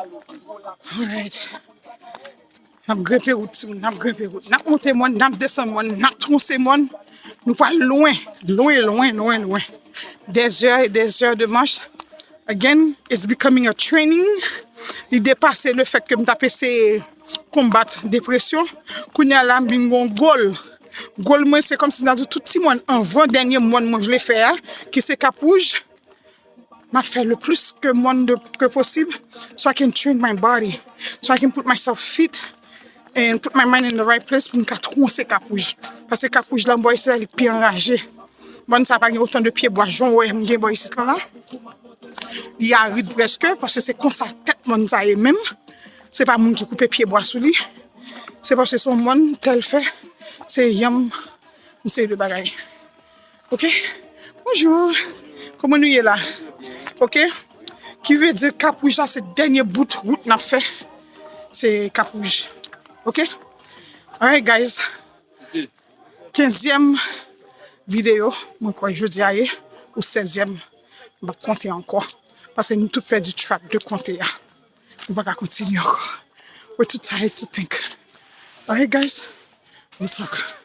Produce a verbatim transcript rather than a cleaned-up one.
Alright. N ap grenpe wout, timoun, n ap grenpe wout. N ap monte mòn, n ap desann mòn, n ap twonse mòn. Nou pral lwen, lwen, lwen, lwen, lwen. Des heures et des heures de marche. Again, it's becoming a training. Li depase le fèt ke m t ap eseye konbat depresyon. Kounye a la, m vin gon gòl. Gòl mwen, se kòmsi m ta di tout ti mòn anvan dènye mòn mwen vle fè a, ki se Kap Wouj. M ap fè le plis ke mòn de, ke posib, so I can train my body, so I can put myself fit and put my mind in the right place pou m ka twonse Kap Wouj. Paske Kap Wouj la, m bò isit la, li pi anraje. Mòn sa pa gen otan de pye bwa jan w wè m gen bò isit la la. Li arid prèske, paske se konsa tèt mòn sa ye menm. Se pa moun ki koupe pye bwa sou li. Se paske se yon mòn tèl fè, se yanm, yon seri de bagay. Ok? Bonjou. Kòman nou ye la? Ok? Ki vle di Kap Wouj la se dènye bout wout n ap fè. Se Kap Wouj. Ok? Alright, guys. Kenzyèm videyo, mwen kwè jodi a ye, ou sèzyèm. M p ap konte ankò. Paske nou tout pèdi track de konte a. Nou pa ka kontinye ankò. We're too tired to think. Alright, guys. We'll talk.